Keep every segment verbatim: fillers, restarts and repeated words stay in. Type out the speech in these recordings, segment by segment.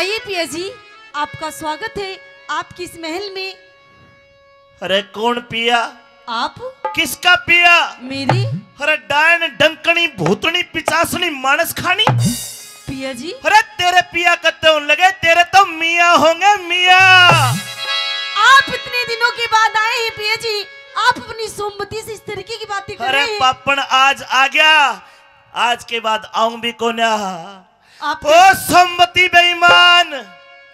आइए पिया जी, आपका स्वागत है आपकी इस महल में। अरे कौन पिया? आप? किसका पिया? मेरी। अरे डायन डंकनी भूतनी पिचासनी मानस खानी। पिया जी। अरे तेरे पिया कत्ते होने लगे, तेरे तो मियाँ होंगे मियाँ। आप इतने दिनों के बाद आए हैं पिया जी, आप अपनी सोमवती से इस तरीके की बातें कर रहे हैं। अरे पापण आज आ गया, आज के बाद आऊं भी कोन्या। आप ओ सोमवती बेईमान,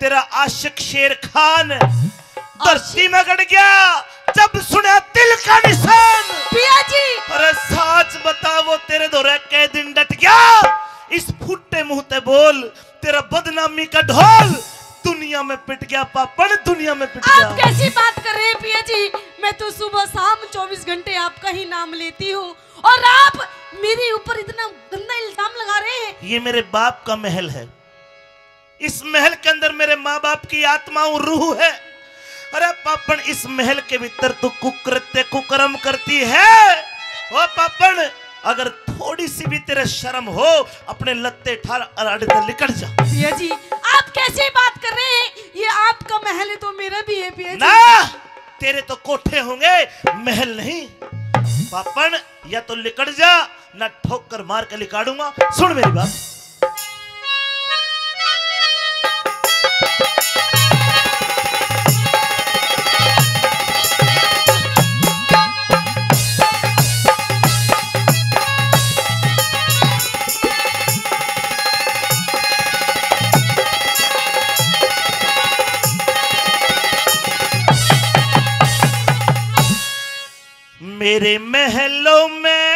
तेरा आशिक शेर खान धरती में गड़ गया जब सुना दिल का निशान। पिया जी। अरे साच बता, वो तेरे धोरे कै दिन डट गया? इस फुट्टे मुंह ते बोल, तेरा बदनामी का ढोल दुनिया में पिट गया पापण, दुनिया में पिट गया। आप कैसी बात कर रहे हैं पिया जी? मैं तो सुबह शाम चौबीस घंटे आपका ही नाम लेती हूँ और आप मेरे ऊपर इतना गंदा इल्जाम लगा रहे हैं। ये मेरे बाप का महल है, इस महल के अंदर मेरे माँ बाप की आत्मा और रूह है। अरे पापण, इस महल के भीतर तू कुकृत्य कुकर्म करती है। ओ पापण, अगर थोड़ी सी भी तेरे शर्म हो, अपने लत्ते ठार और आड़े से निकल जा। पिया जी, आप कैसे बात कर रहे हैं? ये आपका महल है तो मेरा भी है पिया जी। ना, तेरे तो कोठे होंगे, महल नहीं। पापण, या तो लिकड़ जा, ना ठोकर मार के लिकाड़ूंगा। सुन मेरी बात। मेरे महलों में,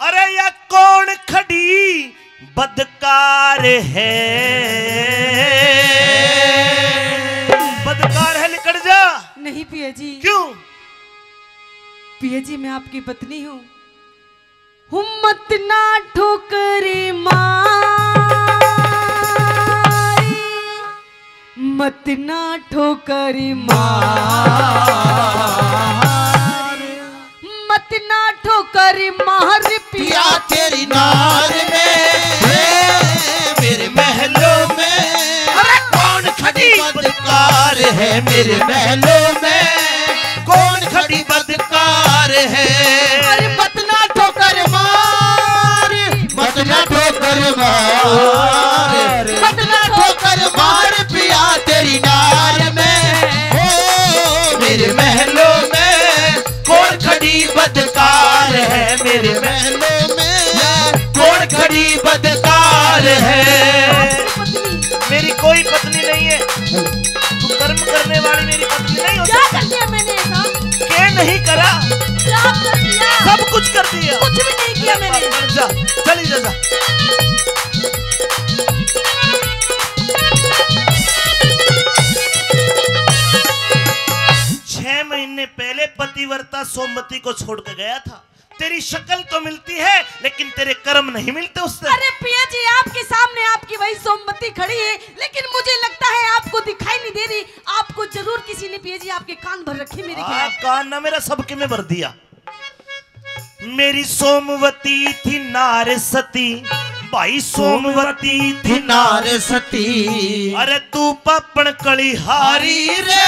अरे या कौन खड़ी बदकार है? बदकार है, लिकड़ जा। नहीं पिया जी। क्यों? पिया जी, मैं आपकी पत्नी हूँ। हूँ मत ना ठोकर मार, मत ना ठोकर मार, मत ना ठोकर मार पिया पिया तेरी नार में, हे मेरे महलों में। अरे कौन खड़ी बदकार है मेरे महलों में, कौन खड़ी बदकार है। अरे मत ना ठोकर मार, मत ना ठोकर मार, मत ना ठोकर मार पिया तेरी नार में। ओ मेरे महलों में कौन खड़ी बदकार है मेरे महलों में, कौन खड़ी बदकार है। मेरी कोई पत्नी नहीं है। तू कर्म करने वाली मेरी पत्नी नहीं हो क्या सकती। कर दिया मैंने ऐसा? के नहीं करा? क्या कर दिया? सब कुछ कर दिया। कुछ भी नहीं किया मैंने। जा, चली जा, जा। छह महीने पहले पतिव्रता सोमवती को छोड़ के गया था। तेरी शक्ल तो मिलती है, लेकिन तेरे कर्म नहीं मिलते उससे। अरे पिया जी, आपके सामने आपकी वही सोमवती खड़ी है, लेकिन मुझे लगता है आपको दिखाई नहीं दे रही। आपको जरूर किसी ने, पिया जी, आपके कान भर रखे मेरे हाँ, खिलाफ। कान ना मेरा सबके में भर दिया। मेरी सोमवती थी नार सती, भाई सोमवती थी नार सती। अरे तू पापण कलिहारी रे,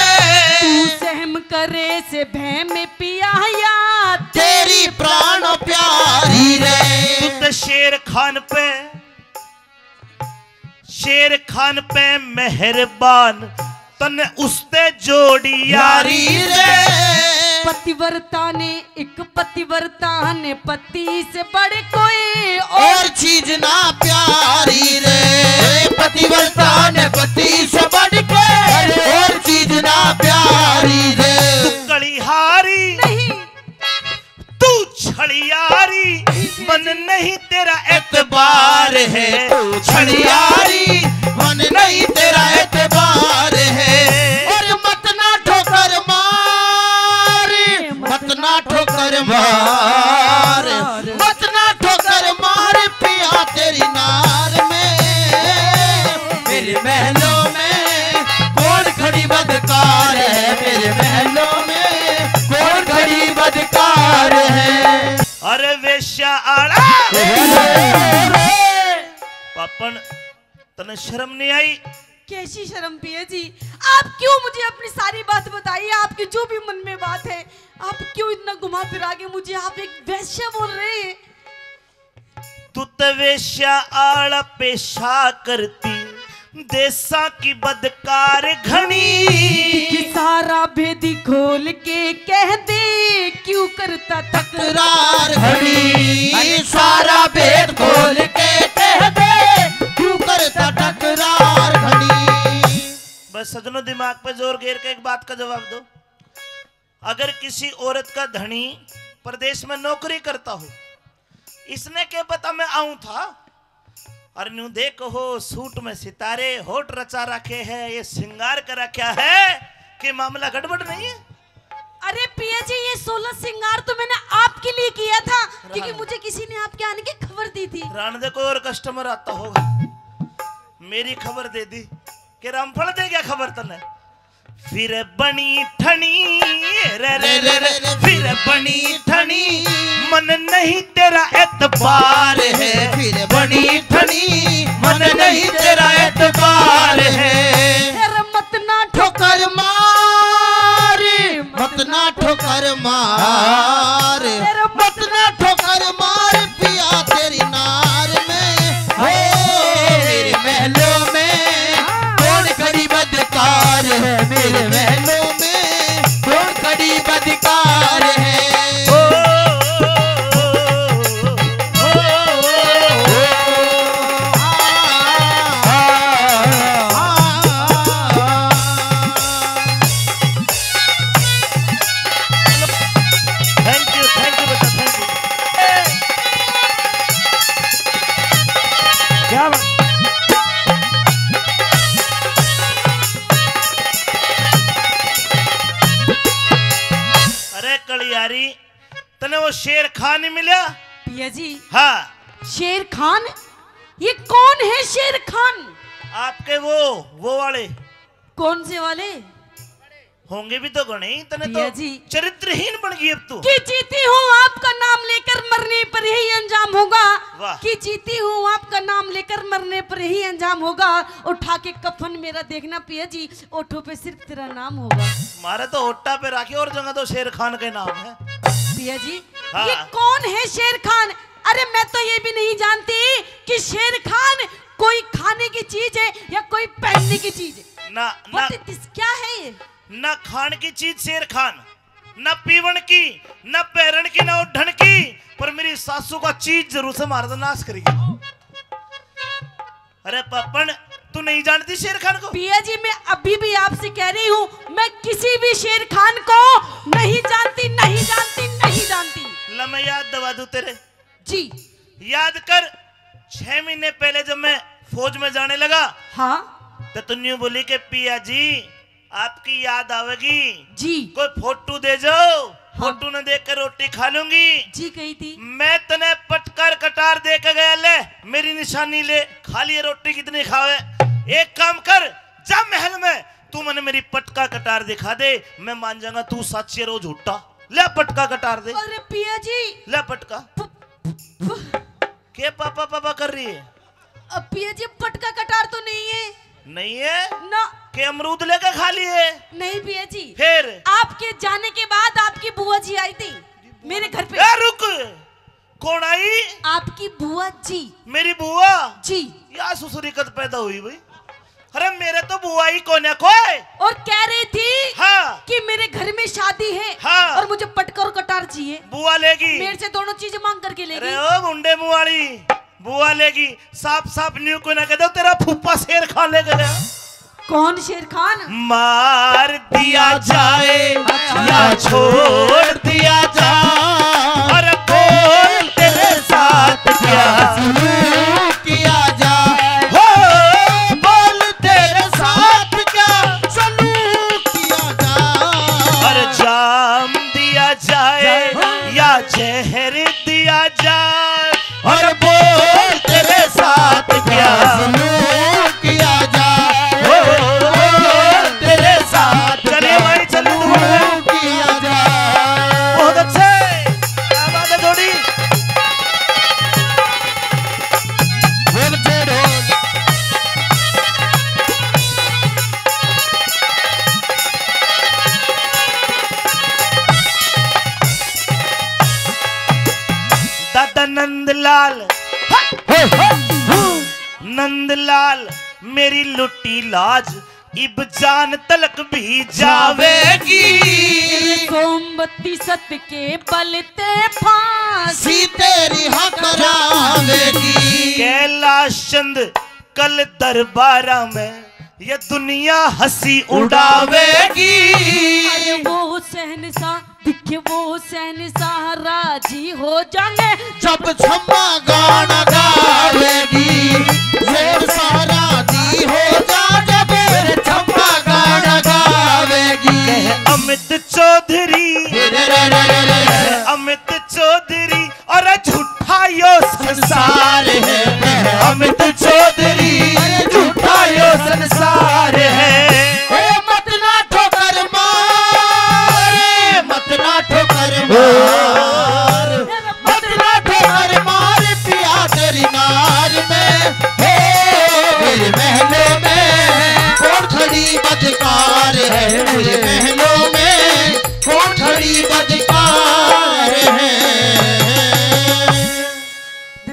तू सहम करे से भय में पिया या तेरी प्राण प्यारी रे। तू तो शेर खान पे, शेर खान पे मेहरबान, तन्ने उसते जोड़ी यारी रे। पतिव्रता ने, एक पतिव्रता ने पति से बढ़ कोई और और चीज ना प्यारी रे। पतिव्रता ने पति से बढ़ के और चीज ना प्यारी रे। तू कलिहारी नहीं। तू छलियारी, मन नहीं तेरा एतबार है। तू छलियारी, मन नहीं तेरा एतबार है। और मत ना ठोकर मार, मत ना ठोकर मार, मत ना ठोकर मार पिया तेरी नार में। मेरे महलों में कौन खड़ी बदकार है, मेरे महलों में कौन खड़ी बदकार है। अरे वेश्या आड़ा। पण तने शर्म नहीं आई? कैसी शर्म पिया जी? आप क्यों मुझे अपनी सारी बात बताइए, आपके जो भी मन में बात है, आप क्यों इतना घुमा फिरा के मुझे आप एक वैश्या बोल रहे हैं? तू तो वेश्या आला पेशा करती, देसा की बदकार घणी। कि सारा भेदी खोल के कह दे, क्यों करता तकरार घणी। अरे सारा भेद खोल के कह दे, क्यों करता तकरार घणी। बस सजनों, दिमाग पे जोर गेर के एक बात का जवाब दो। अगर किसी औरत का धणी परदेश में नौकरी करता हो, इसने क्या पता मैं आऊं था। और न्यू देखो हो, सूट में सितारे, होठ रचा रखे है, ये श्रृंगार कर रखा है, कि मामला गड़बड़ नहीं है? अरे पिया जी, ये सोलह श्रृंगार तो मैंने आपके लिए किया था, क्योंकि मुझे किसी ने आपके आने की खबर दी थी। रान दे, कोई और कस्टमर आता होगा, मेरी खबर दे दी कि रामफल दे गया खबर तने। फिर बनी ठणी, रे रे रे रे, फिर बनी ठणी, मन नहीं तेरा एतबार है। फिर बनी ठणी, मन नहीं तेरा एतबार है। फिर मत ना ठोकर मार, मत ना ठोकर मार, फिर मत ना ठोकर मार पिया तेरी नार में। हो मेरे महलों में कौन खड़ी बदकार है, मेरे महलों में कौन खड़ी बदकार है। ओ, ओ, ओ, ओ, ओ, आ, आ, आ, आ, आ। Thank you, thank you बेटा, thank you। क्या बात। अरे कलियारी, तने वो शेर खान नहीं मिला? पिया जी। हाँ। शेर खान? ये कौन है शेर खान? आपके वो, वो वाले। कौन से वाले? होंगे भी तो घणे ही, तने तो पिया जी। चरित्रहीन बन गई अब तू। कि जीती हूँ आपका नाम लेकर मरने पर यही अंजाम होगा। वाह। कि जीती हूँ आपका नाम लेकर मरने पर यही अंजाम होगा। उठा के कफन मेरा देखना पिया जी, ओठों पे सिर्फ तेरा नाम होगा। मारे तो ओटा पे राखी और जगह तो शेर खान के नाम है। पिया जी, हाँ। ये कौन है शेर खान? अरे मैं तो ये भी नहीं जानती कि शेर खान कोई खाने की चीज है या कोई पहनने की चीज है। ना, ना। What is this? क्या है ये? ना खान की चीज शेर खान, ना पीवण की, ना पहरण की, ना ओढ़ण की, पर मेरी सासू का चीज जरूर से मार दे, नाश करेगी। अरे पापण, तू नहीं जानती शेर खान को? पिया जी, मैं अभी भी आपसे कह रही हूँ, मैं किसी भी शेर खान को नहीं जानती, नहीं जानती, नहीं जानती। ला, मैं याद दिवा दूँ तेरे। जी। याद कर, छह महीने पहले जब मैं फौज में जाने लगा, हाँ। तो तू न्यू बोली कि पिया जी, आपकी याद आवेगी। जी। कोई फोटो दे जाओ, हाँ। फोटो न देख कर रोटी खा लूंगी। जी कही थी। मैं तने पटकार कटार दे के गया, ले मेरी निशानी ले, खा लिए रोटी कितनी खावे। एक काम कर, जा महल में, तू मने मेरी पटका कटार दिखा दे, मैं मान जाऊंगा तू साची रो झूठा। ले पटका कटार दे। अरे पिया जी। ले पटका। प-, प-, के पापा पापा कर रही है? अब पिया जी, पटका कटार तो नहीं है। नहीं है? ना। के अमरूद लेके खा लिए? नहीं पिया जी। फिर? आपके जाने के बाद आपकी बुआ जी आई थी मेरे घर पे। ए, रुक, कौन आई? आपकी बुआ जी। मेरी बुआ? जी। या ससुरी कद पैदा हुई भाई? अरे मेरे तो बुआ ही कोन्या कोई। और कह रही थी, हाँ। कि मेरे घर में शादी है, हाँ। और मुझे पटका और कटार चाहिए। बुआ लेगी। मेरे से दोनों चीजें मांग करके लेगी। अरे ओ मुंडे मुंह वाली, बुआ लेगी। साफ साफ न्यू कोई ना कह दो, तेरा फूफा शेर खान लेके गया। कौन शेर खान? मार दिया जाए या छोड़ दिया जाए, और बोल तेरे साथ क्या सलूक किया जाए, हो, बोल तेरे साथ क्या सलूक किया जाए। और जाम दिया जाए या जहर दिया जाए, और बोल तेरे साथ क्या सलूक किया जाए, बोल तेरे साथ। चलिए भाई, चलिए, सलूक किया जाए। बहुत अच्छे, क्या बात है जोड़ी। नंदलाल मेरी लुटी लाज, इब जान तलक भी जावेगी। सोमवती सत के बल ते फांसी सी तेरी हाँ करावेगी। कैलाश चंद कल दरबारा में ये दुनिया हंसी उड़ावेगी। अरे वो शहंशाह दिखे, वो शहंशाह राजी हो जाएंगे। जब छम्मा गाना गावेगी।